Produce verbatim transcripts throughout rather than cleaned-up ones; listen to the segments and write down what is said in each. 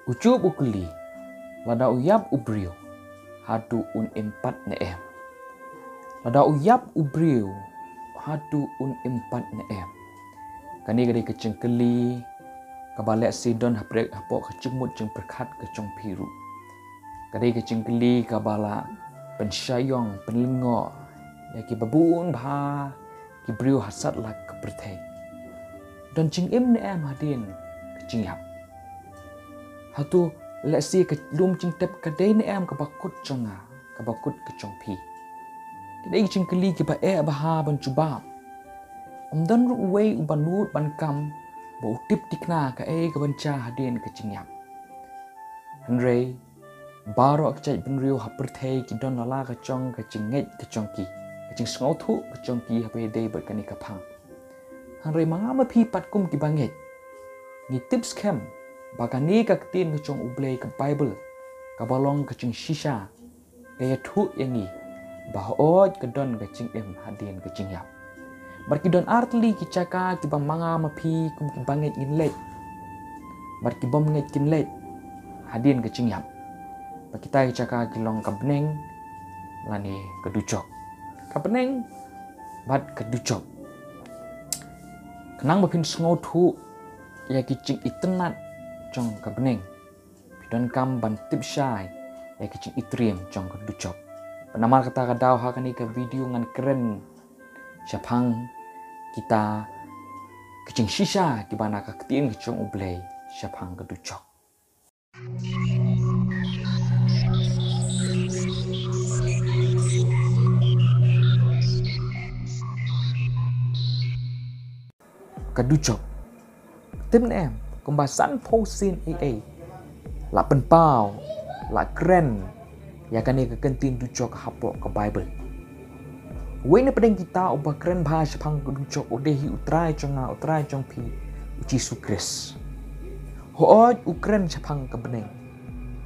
U Job u kylli, lada u ïap u briew, hato un im pat ne em? Lada u ïap u briew, hato un im pat ne em? Kane ka dei ka jingkylli kaba lehse don hapoh ka jingmut jingpyrkhat ka jong phi ruh. Ka dei ka jingkylli kaba la pynshai ïong pynlyngngoh ïa kiba bun bha ki briew ha satlak ka pyrthei. Don jingim ne em hadien ka jingïap? Hato lehse ka lum jingtep ka dei ne em kaba kut jong nga, kaba kut ka jong phi? Ki dei ki jingkylli kiba eh bha ban jubab. Ym don ruh uwei uba nud ban kam ba u tip thikna kaei kaban jia hadien ka jingïap. Hynrei baroh ka jaitbynriew ha pyrthei ki don la la ka jong ka jingngeit ka jong ki, ka jingsngewthuh ka jong ki haba ïadei bad kane ka phang. Hynrei ma nga ma phi pat kum kiba ngeit, ngi tip skhem ba kane ka ktien ka jong U Blei, ka Baibl, kaba long ka jingshisha, ka ïathuh ïa ngi ba hooid ka don ka jingim hadien ka jingïap. Bad ki don artylli ki jaka kiba ma nga ma phi kum kiba ngeit ngin leit, bad ki bym ngeit kin leit hadien ka jingïap. Bad kita ki jaka ki long ka bneng lane ka dujok. Ka bneng bad ka dujok. Khnang ba phin sngewthuh ïa ki jingitynnad jong ka bneng, phi donkam ban tip shai ïa ki jingitriem jong ka dujok. Bad namar kata ka daw ha kane ka video ngan kren shaphang kita ki jingshisha kiba na ka ktien ka jong U Blei shaphang ka dujok. Ka dujok. Tip ne em, kumba sanphew sien ei ei la pynpaw, la kren ïa kane ka kyntien dujok hapoh ka Baibl. Uwei na pdeng kita uba kren bha shaphang ka dujok u dei hi U Trai jong nga, U Trai jong phi, U Jisu Khrist. Hooid u kren shaphang ka bneng,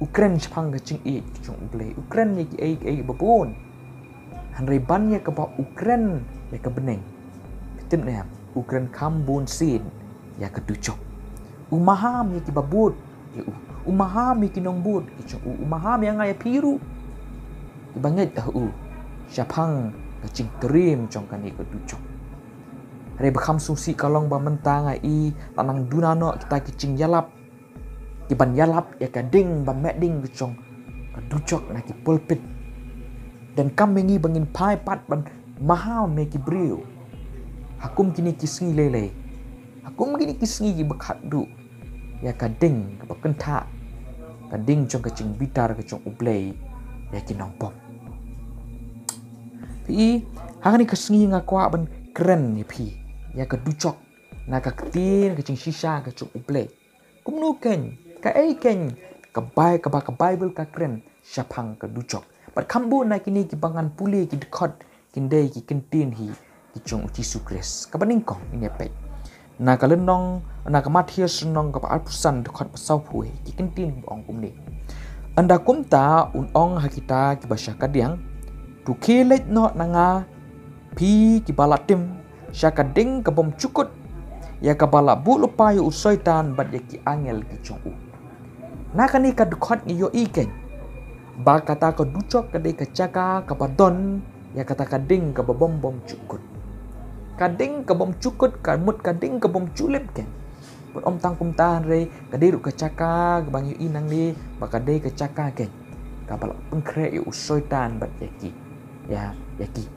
u kren shaphang ka jingïeit ka jong U Blei, u kren ïa kiei kiei ba bun. Hynrei ban ïa kaba u kren ïa ka bneng, phi tip ne em, u kren kham bun sien ïa ka dujok. U maham ïa kiba bud ïa u, u maham ïa ki nongbud ki jong u, u maham ïa nga ïa phi ruh kiba ngeit ha u shaphang ka jingtriem jong kane ka dujok. Hynrei ba kham sngewsih ka long ba mynta nga i la nang duna noh kita ki jingïalap, kiban ïalap ïa ka ding ba meh ding ka jong ka dujok na ki pulpit. Donkam ïa ngi ba ngin phai pat ban maham ïa ki briew ha kum kine ki sngi lei lei, ha kum kine ki sngi kiba khatduh, ïa ka ding kaba kynthah, ka ding jong ka jingbitar ka jong U Blei ïa ki nongpop. Phi i, ha kane ka sngi nga kwah ban kren ïa phi ïa ka dujok na ka ktien ka jingshisha ka jong U Blei. Kumno keiñ, kaei keiñ ka Bai-, kaba ka Baibl ka kren shaphang ka dujok? Bad kham bun na kine kiba ngan pule ki dkhot kin dei ki kyntien hi ki jong U Jisu Khrist. Kaba nyngkong ngin ïa peit na ka lynnong, na ka Mathaios lynnong kaba arphew san, dkhot ba sawphew wei, ki kyntien ba ong kumne: Ynda kumta un ong ha kita kiba sha kadiang, to khie leit noh na nga, phi kiba la tim sha ka ding ka bymjukut, ïa kaba la buh lypa ïa u Soitan bad ïa ki angel ki jong u. Na kane ka dkhot ngi ïohi keiñ ba kata ka dujok ka dei ka jaka kaba don ïa kata ka ding kaba bym bymjukut. Ka ding ka bymjukut ka mut ka ding ka bymjulip keiñ. Bad ym tang kumta hynrei ka dei ruh ka jaka kaba ngi ïohi nangne ba ka dei ka jaka keiñ kaba la pynkhreh ïa u Soitan bad ïa ki, ïa, ïa ki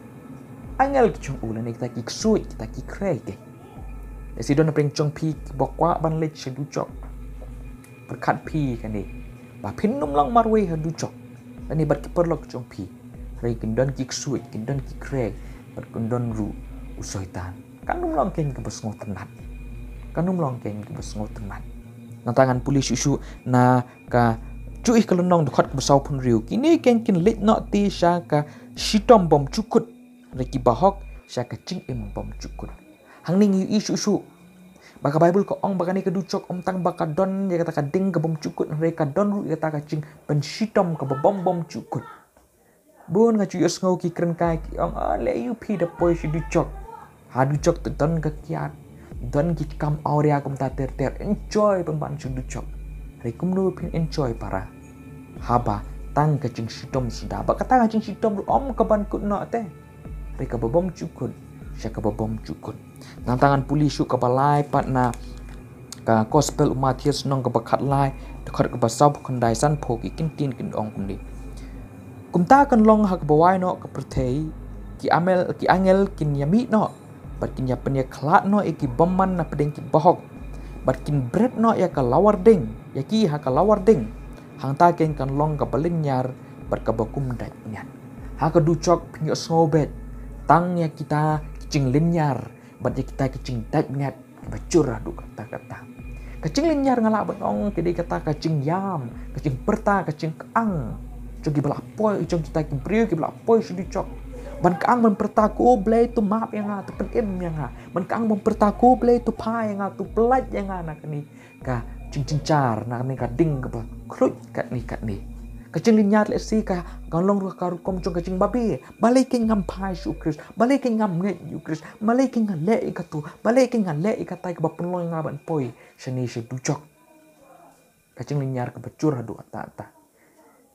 angel ki jong u lane kita ki ksuid, kita ki khrei keiñ. Lehse don na pdeng jong phi kiba kwah ban leit sha dujok. Pyrkhat phi kane ba phin nym long marwei ha dujok lane bad ki paralok jong phi. Hynrei kin don ki ksuid, kin don ki khrei bad kin don ruh u Soitan. Kan nym long keiñ kaba sngewtynnat. Kan nym long keiñ kaba sngewtynnat. Nangta ngan pule shuh shuh na kajuh ka lynnong, dkhot kaba sawphew hynriew: Kine keiñ kin leit noh te sha ka shitom bymjukut, hynrei kiba hok sha ka jingim bymjukut. Hangne ngi ïohi shuh shuh ba ka Baibl ka ong ba kane ka dujok ym tang ba ka don ïa kata ka ding ka bymjukut, hynrei ka don ruh ïa kata ka jingpynshitom kaba bym bymjukut. Bun nga ju ïohsngew ki kren kai ki ong, ah, leh aïu phi da poi sha dujok? Ha dujok te don ka kiad, don ki kam awria kumta ter ter, enjoy pynban sha dujok. Dei kumno phin enjoy para? Haba tang ka jingshitom suda, ba kata ka jingshitom ruh ym ka ban kut noh te. Dei kaba bym ju kut sha kaba bym ju kut. Nangta ngan pule shuh kaba lai pat na ka Gospel u Mathaios lynnong kaba khatlai, dkhot kaba sawphew khyndai, sanphew, ki kyntien kin ong kumne. Kumta kan long ha kaba wai noh ka pyrthei, ki amel, ki angel kin ïamih noh, bad kin ïa pynïakhlad noh ïa ki bymman na pdeng ki bahok, bad kin bret noh ïa ka lawar ding, ïa ki ha ka lawar ding. Hangta keiñ kan long kaba lynñiar bad kaba kum dait bniat. Ha ka dujok phin ïohsngew beit tang ïa kita ki jinglynñiar bad ïa kita ki jingdait bniat kiba jur haduh katta katta. Ka jinglynñiar nga lah ban ong ka dei kata ka jingïam, ka jingpyrta, ka jingkyang jong kiba la poi, jong kita ki briew kiba la poi sha dujok. Ban kyang ban pyrta, ko Blei to map ïa nga, to pynim ïa nga. Ban kyang ban pyrta, ko Blei to phai ïa nga, to pyllait ïa nga na kane ka jingjynjar, na kane ka ding kaba khluit katne katne. Ka jinglynñiar lehse ka kan long ruh ka rukom jong ka jingbabe. Balei keiñ ngam phai sha u Khrist? Balei keiñ ngam ngeit ïa u Khrist? Balei keiñ nga leh ïa kato? Balei keiñ nga leh ïa katai kaba pynlong ïa nga ban poi shane sha dujok? Ka jinglynñiar kaba jur haduh katta katta.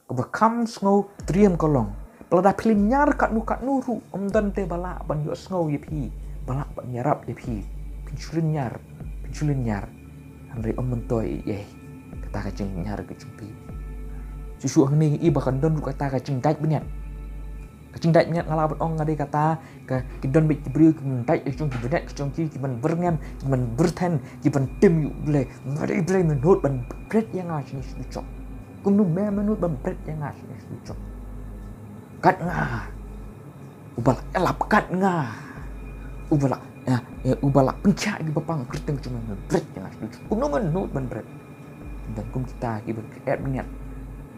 Kaba kham sngew triem ka long ba lada phi lynñiar katno katno ruh, ym don te ba lah ban ïohsngew ïa phi, ba lah ban ïarap ïa phi. Phin shu lynñiar, phin shu lynñiar, hynrei ym myntoi ei ei kata ka jinglynñiar ka jong phi. Shuh shuh hangne ngi i ba kan don ruh kata ka jingdait bniat. Ka jingdait bniat nga lah ban ong ka dei kata ka, ki don beit ki briew ki ban dait ka jong ki bniat ka jong ki, ki ban byrngem, ki ban byrthen, ki ban tim ïa u Blei. Nga dei Blei mynhut ban bret ïa nga shane sha dujok. Kumno me mynhut ban bret ïa nga shane sha dujok? Kat nga, uba la ïalap kat nga, uba la, eh, eh, uba la pynkhiah ïa ki bapang kyrteng jong me, bret ïa nga sha dujok. Kumno mynhut ban bret? Don kum kita ki ban kyrpad bniat,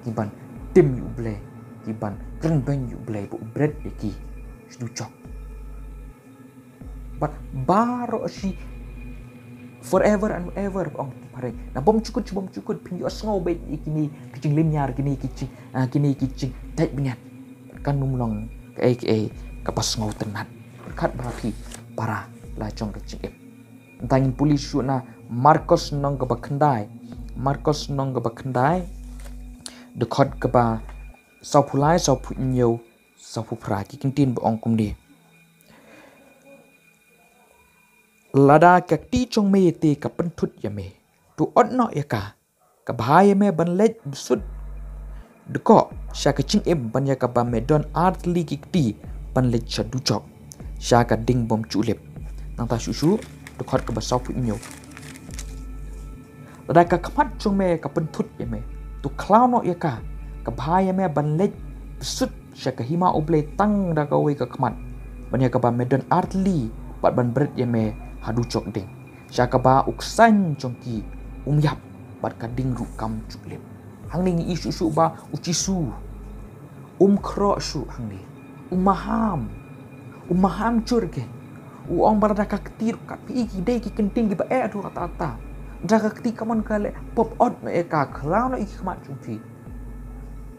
ki ban tim ïa u Blei, ki ban kren beiñ ïa u Blei ba u bret ïa ki sha dujok. Bad baroh shi forever and ever, ong phareng. Na bymjukut shi bymjukut phin ïohsngew beit ïa kine ki jinglynñiar, kine ki jing, ah, kine ki jingdait bniat. Kan ym long kaei kaei kaba sngewtynnat. Khat ba phi para la jong ka jingim. Tang ngin pule shuh na Markos lynnong kaba khyndai. Markos lynnong kaba khyndai, dkhot kaba sawphew lai, sawphew hynñiew, sawphew phra, ki kyntien ba ong kumne. Lada ka kti jong me te ka pynthut ïa me, to ot noh ïa ka. Ka bha ïa me ban leit bsut dkoh sha ka jingim ban ïa kaba me don artylli ki kti ban leit sha dujok, sha ka ding bymjulip. Nangta shuh shuh, dkhot kaba sawphew hynñiew. Lada ka khmat jong me ka pynthut ïa me, to khlaw noh ïa ka. Ka bha ïa me ban leit bsut sha ka hima U Blei tang da kawei ka khmat, ban ïa kaba me don artylli bad ban bret ïa me ha dujok ding, sha kaba u ksein jong ki um ïap bad ka ding ruh kam ju lip. Hangne ngi i shuh shuh ba U Jisu um khroh shuh hangne. U maham. U maham jur ke. U ong ba lada ka kti ruh, ka phi i ki dei ki kyntien kiba eh haduh katta katta. Lada ka kti ka mon ka leh, pop ot noh ïa ka, khlaw noh ïa ki khmat jong phi.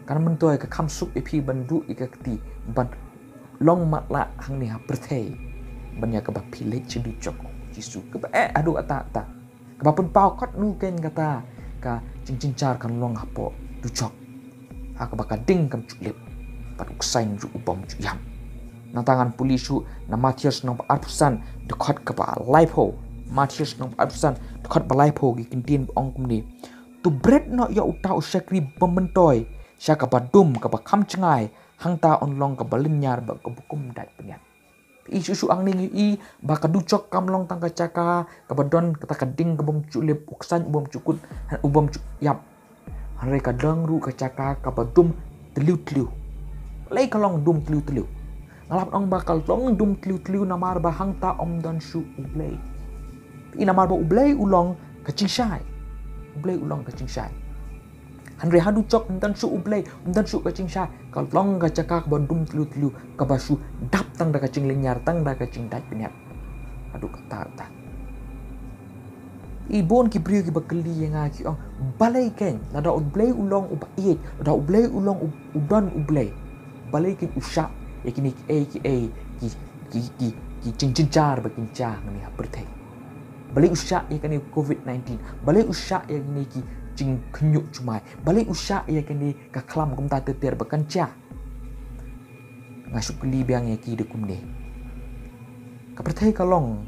Kan myntoi ka kham suk ïa phi ban duh ïa ka kti, ban long matlah hangne ha pyrthei ban ïa kaba phi leit sha dujok, ong U Jisu. Kaba eh haduh katta katta. Kaba pynpaw katno keiñ kata ka jingjynjar kan long hapoh dujok, ha kaba ka ding kam ju lip bad u ksein ruh u bym ju ïap. Nangta ngan pule shuh na Mathaios lynnong ba arphew san, dkhot kaba laiphew. Mathaios lynnong ba arphew san, dkhot ba laiphew, ki kyntien ba ong kumne. To bret noh ïa uta u shakri bym myntoi sha kaba dum, kaba kham jngai, hangta un long kaba lynñiar bad kaba kum dait bniat. I shuh shuh hangne ngi i ba ka dujok kam long tang ka jaka kaba don kata ka ding ka bym ju lip, u ksein u bym ju kut, u bym ju ïap. Hynrei ka long ruh ka jaka kaba dum tliw tliw. Balei ka long dum tliw tliw? Nga lah ban ong ba ka long dum tliw tliw namar ba hangta ym don shuh U Blei. I namar ba U Blei u long ka jingshai. U Blei u long ka jingshai. Hynrei ha dujok ym don shuh U Blei, ym don shuh ka jingshai, ka long ka jaka kaba dum tliw tliw, kaba shu dap tang da ka jinglynñiar, tang da ka jingdait bniat. Haduh katta katta. I bun ki briew kiba kylli ïa nga ki ong, balei keiñ, lada U Blei u long uba ïeit, lada U Blei u long u, u don U Blei, balei keiñ u shah ïa kine kiei kiei ki, ki, ki, ki jingjynjar ba kin jia hangne ha pyrthei? Balei u shah ïa kane u covid nineteen? Balei u shah ïa kine ki jingkhynñiuh jumai. Balei u shah ïa kane ka khlam kumta ter ter ba kan jia? Nga shu kylli biang ïa ki da kumne. Ka pyrthei ka long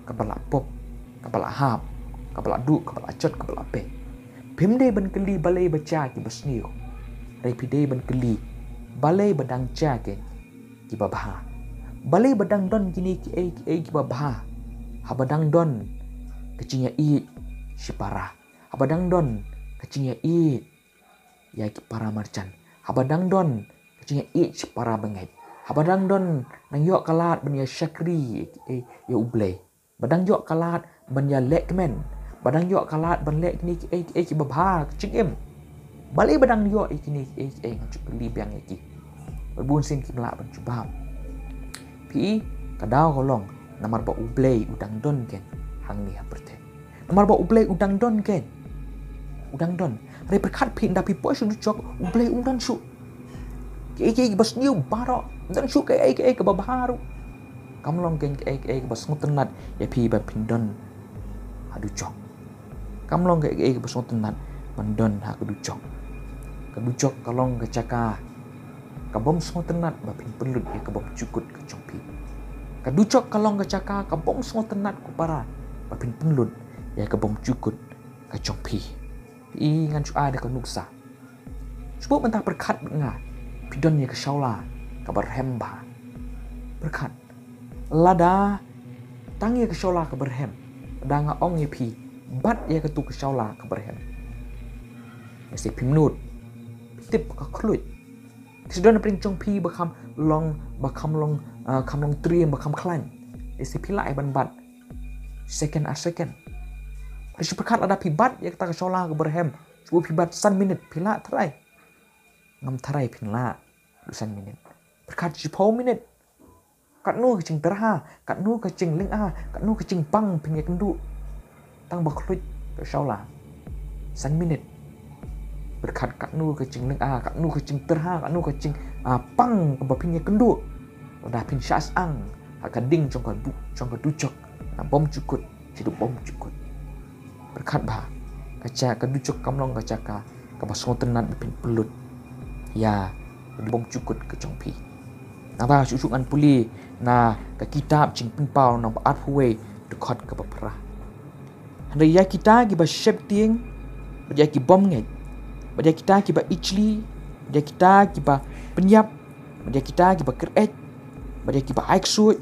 kaba la pop, kaba la hap, kaba la duh, kaba la jot, kaba la peit. Phim dei ban kylli balei ba jia kiba sniew. Hynrei phi dei ban kylli balei ba dang jia keiñ kiba bha. Balei ba dang don kine kiei kiei kiba bha. Haba dang don ka jingïaieit shipara. Haba dang don ka jingïaieit ïa ki para marjan. Haba dang don ka jingïaieit shipara bangeit. Haba dang don nang ïoh ka lad ban ïa shakri ïa, ïa, ïa U Blei. Ba dang ïoh ka lad ban ïa leh kmen. Ba dang ïoh ka lad ban leh kine kiei kiei kiba bha ka jingim. Balei ba dang ïoh ïa kine kiei kiei, nga shu kylli biang ïa ki. Bad bun sien kim lah ban jubab. Phi i, ka daw ka long namar ba U Blei u dang don keiñ hangne ha pyrthei. Namar ba U Blei u dang don keiñ. U dang don. Hynrei pyrkhat phi, ynda phi poi sha dujok, U Blei um don shuh. Kiei kiei kiba sniew baroh, um don shuh kiei kiei kiba bha ruh. Kam long keiñ kiei kiei kiba sngewtynnat ïa phi ba phin don ha dujok. Kam long kiei kiei kiba sngewtynnat ban don ha ka dujok. Ka dujok ka long ka jaka ka bym sngewtynnat ba phin pynlut ïa ka bymjukut ka jong phi. Ka dujok ka long ka jaka ka bym sngewtynnat ko para ba phin pynlut ïa ka bymjukut ka jong phi. Phi i, ngan shu ai da ka nuksa. Shu buh mynta pyrkhat bad nga, phi don ïa ka shawla kaba rhem bha. Pyrkhat. Lada tang ïa ka shawla kaba rhem, lada nga ong ïa phi bat ïa katu ka shawla kaba rhem, lehse phim nud, phi tip ka khluit. Te sa don hapdeng jong phi ba kham long, ba kham long, ah, kham long triem, ba kham khlaiñ. Lehse phi lah ïa ban bat second ar second. Hynrei shu pyrkhat, lada phi bat ïa kata ka shawla kaba rhem, shu buh phi bat san minit, phi lah tharai? Ngam tharai phin lah. Duh san minit. Pyrkhat, shiphew minit. Katno ka jingtyrha, katno ka jinglynga, katno ka jingpang phin ïakynduh tang ba khluit ka shawla. San minit. Pyrkhat, katno ka jinglynga, katno ka jingtyrha, katno ka jing, ah, pang kaba phin ïakynduh. Lada phin shah syang ha ka ding jong ka du-, jong ka dujok na bymjukut. Shi dubom jukut. Pyrkhat bha. Ka ja-, ka dujok kam long ka jaka kaba sngewtynnat ba phin pynlut ïa ka dubom jukut ka jong phi. Nangta shuh shuh ngan pule na ka kitab Jingpynpaw nang ba arphew wei, dkhot kaba phra. Hynrei ïa kita kiba sheptieng, bad ïa ki bymngeit, bad ïa kita kiba ijli, bad ïa kita kiba pynïap, bad ïa kita kiba kyr-eit, bad ïa kiba ai ksuid,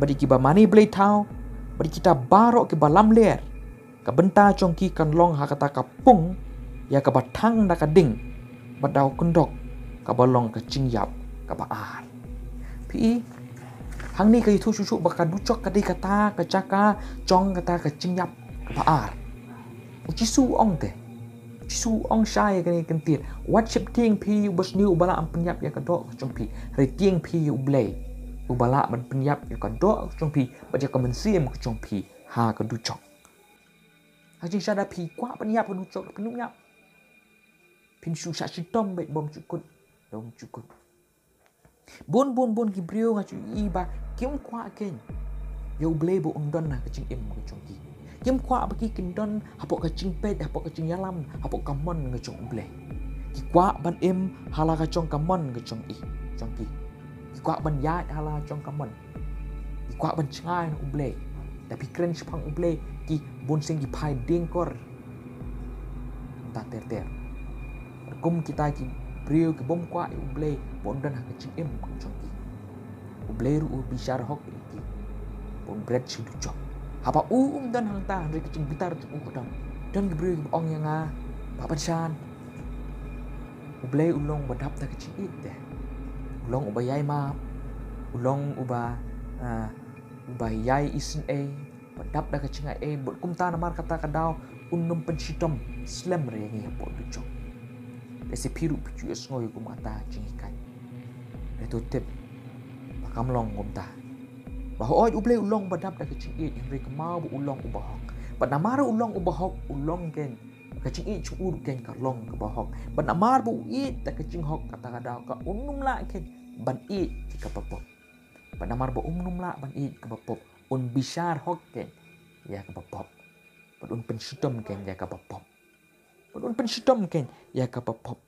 bad ïa kiba mane blei thaw, bad ïa kita baroh kiba lamler, ka bynta jong ki kan long ha kata ka pung ïa kaba thang da ka ding, bad da u kyndok kaba long ka jingïap kaba ar. Phi i, hangne ka ïathuh shuh shuh ba ka dujok ka dei kata ka jaka jong kata ka jingïap kaba ar. U Jisu u ong te. U Jisu u ong shai ïa kane ka kyntien. Wat sheptieng phi ïa u basniew uba lah ban pynïap ïa ka doh ka jong phi. Hynrei tieng phi ïa U Blei uba lah ban pynïap ïa ka doh ka jong phi bad ïa ka mynsiem ka jong phi ha ka dujok. Ha ka jingshisha da phi kwah ban ïap ka dujok, phin ym ïap. Phin shu shah shitom beit bymjukut, bymjukut. Bun, bun, bun ki briew nga ju ïohi ba kim kwah keiñ ïa U Blei ba un don ha ka jingim ka jong ki. Kim kwah ba ki kin don hapoh ka jingpeit, hapoh ka jingïalam, hapoh ka mon ka jong U Blei. Ki kwah ban im ha la ka jong ka mon ka jong i, jong ki. Ki kwah ban ïaid ha la ka jong ka mon. Ki kwah ban jngai na U Blei. Da phi kren shaphang U Blei, ki bun sien ki phai dieng kor. Kumta ter ter. Kum kita ki briew ki bym kwah ïa U Blei ba un don ha ka jingim ka jong ki. U Blei ruh u bishar hok ïa ki ba un bret sha dujok. Haba u um don hangta, hynrei ka jingbitar jong u ka don. Don ki briew kiba ong ïa nga, Bah Banshan, U Blei u long uba dap da ka jingïeit te. U long uba ïai map, u long uba, ah, uba ïai isynei, uba dap da ka jingaiei, bad kumta namar kata ka daw un ym pynshitom slem re ïa ngi hapoh dujok. Lehse phi ruh phi ju ïohsngew ïa kum kata ka jinghikai. Hynrei to tip ba kam long kumta. Ba hooid, U Blei u long uba dap da ka jingïeit, hynrei kumno ba u long uba hok. Bad namar u long uba hok, u long keiñ, ka jingïeit jong u ruh keiñ ka long kaba hok. Bad namar ba u ïeit da ka jinghok, kata ka daw ka un ym lah keiñ ban ïeit ïa kaba pop. Bad namar ba um ym lah ban ïeit kaba pop, un bishar hok keiñ ïa kaba pop. Bad un pynshitom keiñ ïa kaba pop. Bad un pynshitom kein ïa kaba pop.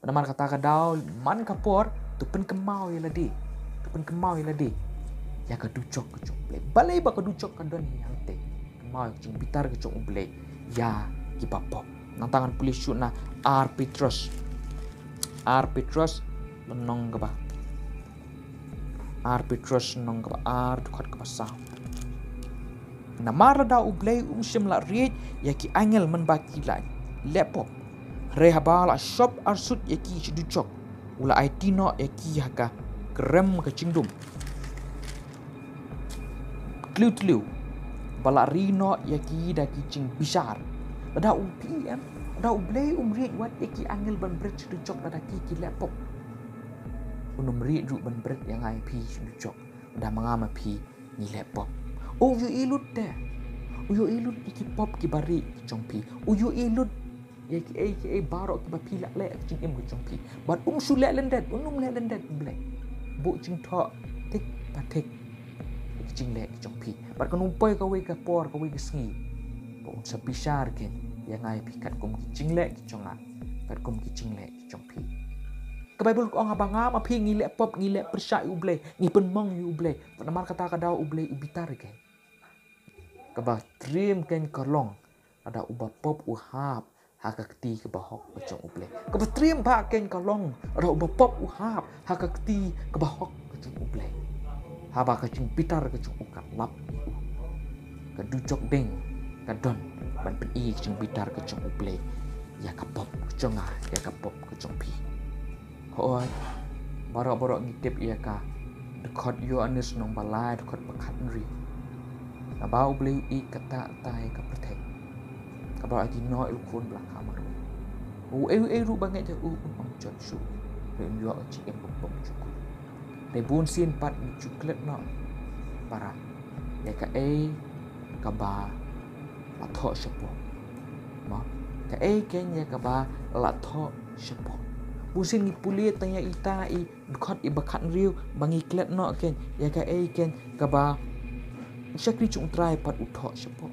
Bad namar kata ka daw, man ka por, to pynkynmaw ïa lade. To pynkynmaw ïa lade ïa ka dujok ka jong U Blei. Balei ba ka dujok ka don hi hangtei? Kynmaw ïa ka jingbitar ka jong U Blei ïa kiba pop. Nangta ngan pule shuh na Ar Petros. Ar Petros lynnong kaba Ar Petros lynnong kaba ar, dkhot kaba saw. Namar lada U Blei um shym la riej ïa ki angel mynba ki la leh pop, hynrei haba la shop arsut ïa ki sha dujok, u la aiti noh ïa ki ha ka krem ka jingdum tliw tliw, ba la ri noh ïa ki da ki jingbishar. Lada U Blei em, lada U Blei um riej wat ïa ki angel ban bret sha dujok lada ki ki leh pop, un ym riej ruh ban bret ïa nga ïa phi sha dujok lada ma nga ma phi ngi leh pop. U ïohi lut te. U ïohi lut ïa ki pop kiba riej ki jong phi. U ïohi lut ïa kiei kiei baroh kiba phi la leh ha ka jingim ka jong phi. Bad um shu leh lyndet, un ym leh lyndet U Blei. Buh jingthoh thik pa thik ïa ki jingleh ki jong phi. Bad kan ym poi kawei ka por, kawei ka sngi ba un sa bishar kein ïa nga ïa phi katkum ki jingleh ki jong nga, katkum ki jingleh ki jong phi. Ka Baibl ka ong haba nga ma phi ngi leh pop, ngi leh pyrshah ïa U Blei, ngi pynmong ïa U Blei, namar kata ka daw U Blei u bitar kein. Kaba triem kein ka long lada uba pop u hap ha ka kti kaba hok ka jong U Blei. Kaba triem bha kein ka long lada uba pop u hap ha ka kti kaba hok ka jong U Blei. Haba ka jingbitar ka jong u ka lap ïa u, ka dujok ding ka don ban pyni ka jingbitar ka jong U Blei ïa ka pop ka jong nga, ïa ka pop ka jong phi. Hooid, baroh baroh ngi tip ïa ka dkhot Ïoannis lynnong ba lai, dkhot ba khathynriew. Naba U Blei u ïeit katta katta ïa ka pyrthei, kaba u aiti noh ïa u Khun ba la kha marwei, ba uei uei ruh ba ngeit ha u un ym jot shuh, hynrei un ïoh ka jingim kaba bymjukut. Hynrei bunsien pat ngi ju klet noh para ïa kaei kaba la thoh shapoh. Mo, kaei kein ïa kaba la thoh shapoh? Bunsien ngi pule tang ïa ita i dkhot iba khathynriew ba ngi klet noh kein ïa kaei kein kaba u shakri jong U Trai pat u thoh shapoh.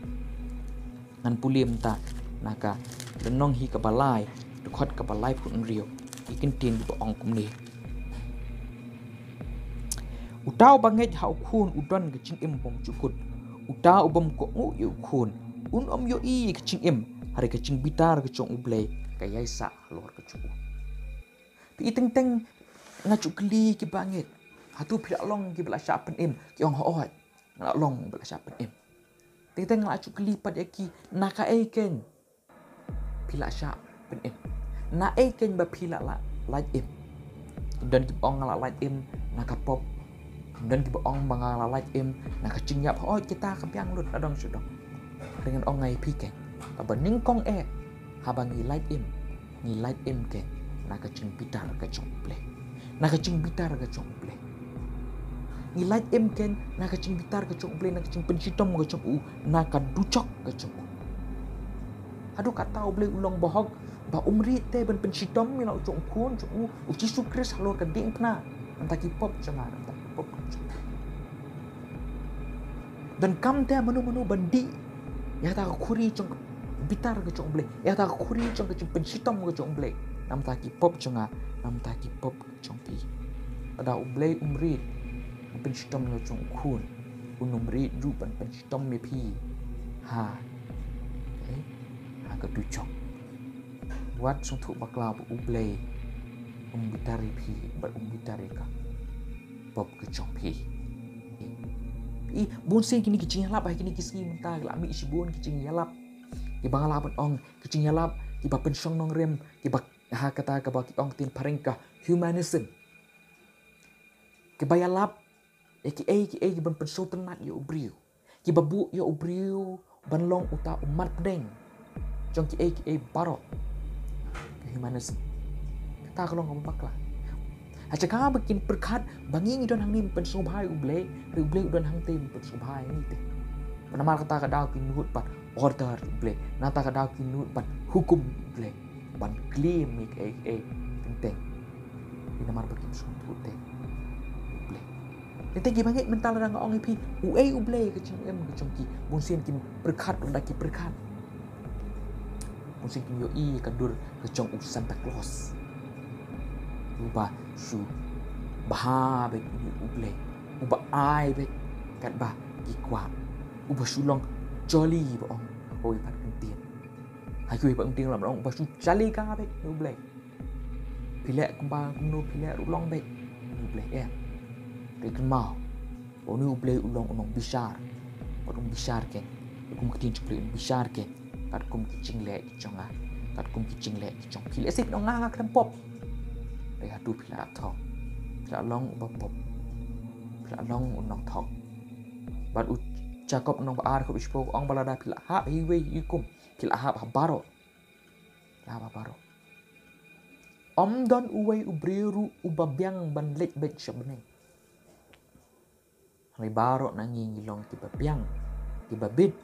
Ngan pule mynta na ka lynnong hi kaba lai, dkhot kaba laiphew hynriew, ki kyntien kiba ong kumne: Uta uba ngeit ha u Khun u don ka jingim bymjukut. Uta u bym kohnguh ïa u Khun un ym ïohi ïa ka jingim, hynrei ka jingbitar ka jong U Blei ka ïaisah halor ka jong u. Phi i, teng teng nga ju kylli kiba ngeit, hato phi la long kiba la shah pynim? Ki ong hooid, nga la long ba la shah pynim. Teng teng nga la ju kylli pat ïa ki, na kaei kein phi la shah pynim? Na ei kein ba phi la, la lait im? Don kiba ong nga la lait im na ka pop. Don kiba ong ba nga la lait im na ka jingïap. Hooid, kita ka biang lut, la dang shu dang. Hynrei ngan ong nga ïa phi kein, kaba nyngkong eh, haba ngi lait im, ngi lait im kein na ka jingbitar ka jong U Blei. Na ka jingbitar ka jong U Blei. Ngi lait im kein na ka jingbitar ka jong U Blei, na ka jingpynshitom ka jong u, na ka dujok ka jong u. Haduh katta U Blei u long bahok ba um riej te ban pynshitom ïa la u jong u Khun jong u, U Jisu Khrist, halor ka diengphna namar ki pop jong nga, namar ki pop jong nga. Donkam te mano mano ban dih ïa kata ka khuri jong ka bitar ka jong U Blei, ïa kata ka khuri jong ka jingpynshitom ka jong U Blei, namar ki pop jong nga, namar ki pop jong phi. Lada U Blei um riej ban pynshitom ïa la u jong u Khun, un ym riej ruh ban pynshitom ïa phi ha, eh, ha ka dujok. Wat sngewthuh bakla ba U Blei um bitar ïa phi bad um bitar ïa ka pop ka jong phi. I, bunsien kine ki jingïalap ha kine ki sngi mynta ki la mih shibun ki jingïalap kiba nga lah ban ong ki jingïalap kiba pynshong nongrim, kiba ha kata kaba ki ong ktien phareng ka humanism. Kiba ïalap ïa kiei kiei kiban pynsngewtynnat ïa u briew, kiba buh ïa u briew ban long uta u mat pdeng jong kiei kiei baroh. Ka humanism, kata ka long kaba bakla. Ha jaka ba kin pyrkhat ba ngi ngi don hangne ban pynsngewbha ïa U Blei, hynrei U Blei u don hangtei ban pynsngewbha ïa ngi te. Namar kata ka daw ki nud pat order U Blei, namar kata ka daw ki nud pat hukum U Blei ban claim ïa kiei kiei teng teng. Ïa namar ba kim sngewthuh te U Blei. Te kiba ngeit mynta lada nga ong ïa phi uei U Blei, ka jingim ka jong ki bunsien kim pyrkhat, lada ki pyrkhat Mynsiem kim ïohi ïa ka dur ka jong u Santa Claus. Uba shu bha beit uni u Blei, uba ai beit katba ki kwah, uba shu long jolly ba ong ha kawei pat ka ktien. Ha kawei pat ka ktien la ong uba shu jolly ka beit uni u Blei. Phi leh kumba kumno phi leh ruh long beit uni u Blei, em. Te kynmaw, uni u Blei u long u nongbishar. Bad un bishar keiñ, kum ka ktien jong u Blei un bishar keiñ katkum ki jingleh ki jong nga, katkum ki jingleh ki jong phi. Lehse phi ong nga, nga khlem pop. Te hato phi la thok? Phi la long uba pop, phi la long u nongthok. Bad u Jakob lynnong ba ar dkhot ba shiphew ka ong ba lada phi la hap ha iwei i kum, phi la hap ha baroh. Phi la hap ha baroh. Ym don uwei u briew ruh uba biang ban leit beit sha bneng. Hynrei baroh na ngi ngi long kiba biang, kiba bit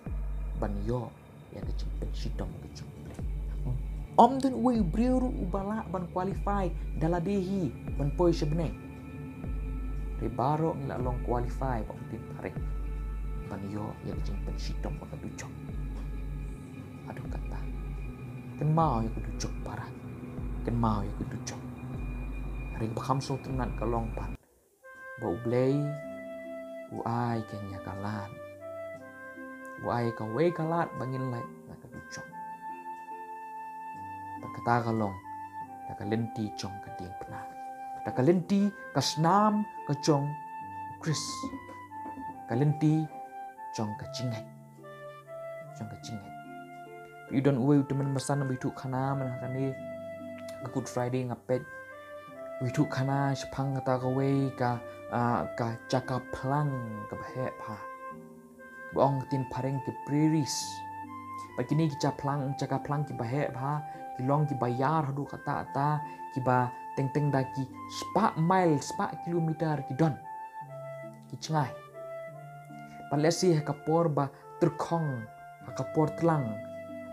ban ïoh ïa ka jingpynshitom ka jong u Blei. Ym don uwei u briew ruh uba lah ban qualify da lade hi ban poi sha bneng. Hynrei baroh ngi la long qualify, ba ong ka ktien phareng, ban ïoh ïa ka jingpynshitom bad ka dujok. Haduh katta. Kynmaw ïa ka dujok para. Kynmaw ïa ka dujok. Hynrei kaba kham sngewtynnat ka long pat ba u Blei u ai keiñ ïa ka lad. U ai kawei ka lad ba ngin lait na ka dujok. Bad kata ka long da ka lynti jong ka diengphna, da ka lynti, ka snam ka jong u Khrist, ka lynti jong ka jingngeit, jong ka jingngeit. Phi don uwei u tymmen basan uba ithuh khana man ha kane ka Good Friday, nga peit, u ithuh khana shaphang kata kawei ka, ah, ka jaka phlang kaba heh bha, ba ong ka ktien phareng ki prairies. Bad kine ki jaka phlang, jaka phlang kiba heh bha ki long kiba ïar haduh katta katta, kiba teng teng da ki spah mile, spah kilometer ki don, ki jngai. Bad lehse ha ka por ba tyrkhong, ha ka por tlang,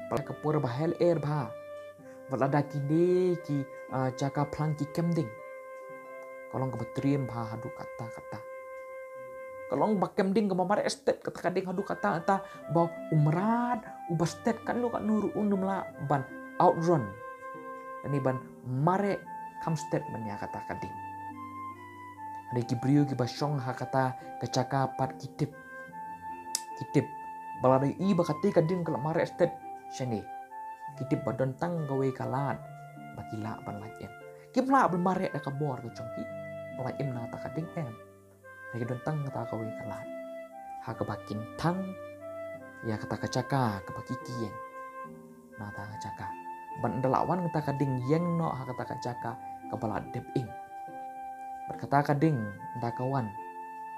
bad ha ka por ba heh lyer bha, bad lada kine ki, ah, jaka phlang ki kem ding, ka long kaba triem bha haduh katta katta. Ka long ba kem ding, kaba mareh stet kata ka ding haduh katta katta, ba u mrad uba stet katno katno ruh un ym lah ban outrun, lane ban mareh kham stet ban ïa kata ka ding. Hynrei ki briew kiba shong ha kata ka jaka pat ki tip, ki tip ba lada i ba kata ka ding ka la mareh stet shane, ki tip ba don tang kawei ka lad ba ki lah ban lait im. Kim lah ban mareh da ka bor ka jong ki ban lait im na kata ka ding, em. Hynrei ki don tang kata kawei ka lad ha kaba kin thang ïa kata ka jaka kaba ki ïeng, na kata ka jaka. Bad ynda la wan kata ka ding ïeng noh ha kata ka jaka kaba la dep ing, bad kata ka ding ynda ka wan,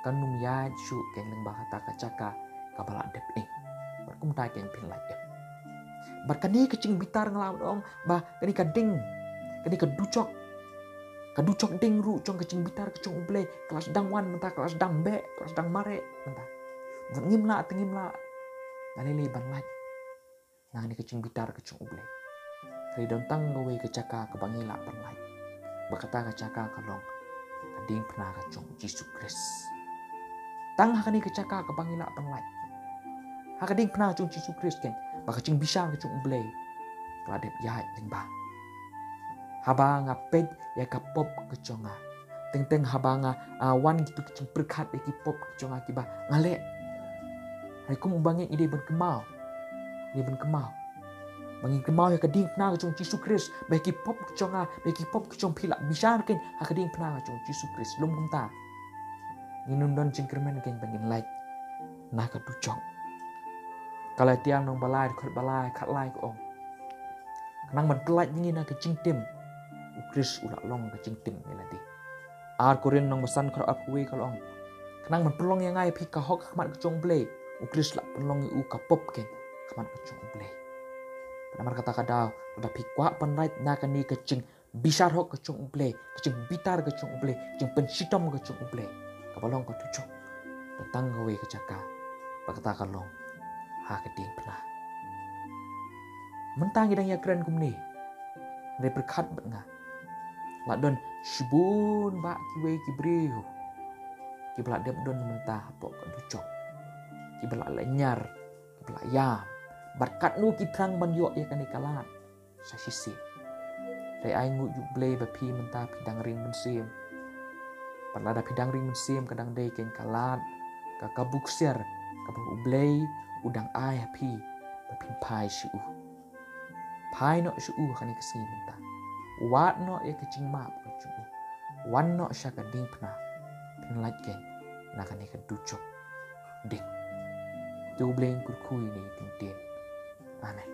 kan ym ïaid shuh keiñ lyngba kata ka jaka kaba la dep ing. Bad kumta keiñ phin lait im. Bad kane ka jingbitar nga la ong ba kane ka ding, kane ka dujok, ka dujok ding ruh jong ka jingbitar ka jong u Blei ka la sdang wan mynta, ka la sdang beh, ka la sdang mareh mynta. Bad ngim lah te ngim lah lei lei ban lait na kane ka jingbitar ka jong u Blei. Hynrei don tang kawei ka jaka kaba ngi lah ban lait, bad kata ka jaka ka long ka diengphna ka jong u Jisu Khrist. Tang ha kane ka jaka kaba ngi lah ban lait, ha ka diengphna ka jong u Jisu Khrist keiñ ba ka jingbishar ka jong u Blei ka la dep ïaid lyngba. Haba nga peit ïa ka pop ka jong nga, teng teng haba nga, ah, wan kito ki jingpyrkhat ïa ki pop ka jong nga kiba nga leh, hynrei kum uba ngeit ngi dei ban kynmaw, ngi dei ban kynmaw ba ngin kynmaw ïa ka diengphna ka jong u Jisu Khrist, ba ïa ki pop ka jong nga, ba ïa ki pop ka jong phi la bishar keiñ ha ka diengphna ka jong u Jisu Khrist. Lum kumta ngin ym don jingkyrmen keiñ ba ngin lait na ka dujok. Ka Galatia lynnong ba lai, dkhot ba lai, khatlai ka ong, khnang ban pyllait ïa ngi na ka jingtim, u Khrist u la long ka jingtim ïa lade. Ar Korinth lynnong ba san, dkhot arphew wei ka la ong, khnang ban pynlong ïa nga ïa phi ka hok ha khmat ka jong u Blei, u Khrist la pynlong ïa u ka pop keiñ ha khmat ka jong u Blei. Bad namar kata ka daw, lada phi kwah ban lait na kane ka jing bishar hok ka jong u Blei, ka jingbitar ka jong u Blei, ka jingpynshitom ka jong u Blei, kaba long ka dujok, don tang kawei ka jaka, bad kata ka long ha ka diengphna. Mynta ngi dang ïakren kumne, hynrei pyrkhat bad nga, la don shibun bah kiwei ki briew kiba la dep don mynta hapoh ka dujok, kiba la lynñiar, kiba la ïam, bad katno ki thrang ban ïoh ïa kane ka lad. sa shisien. Hynrei ai nguh ïa U Blei ba phi mynta phi dang ring mynsiem. Bad lada phi dang ring mynsiem, ka dang dei kein ka lad, ka, ka buksiar kaba U Blei u dang ai ha phi ba phin phai sha u. Phai noh sha u ha kane ka sngi mynta. Wad noh ïa ka jingmap ka jong u. Wan noh sha ka diengphna. Phin lait kein na kane ka dujok ding. To U Blei un kyrkhu ïa kane ka ktien. Amen.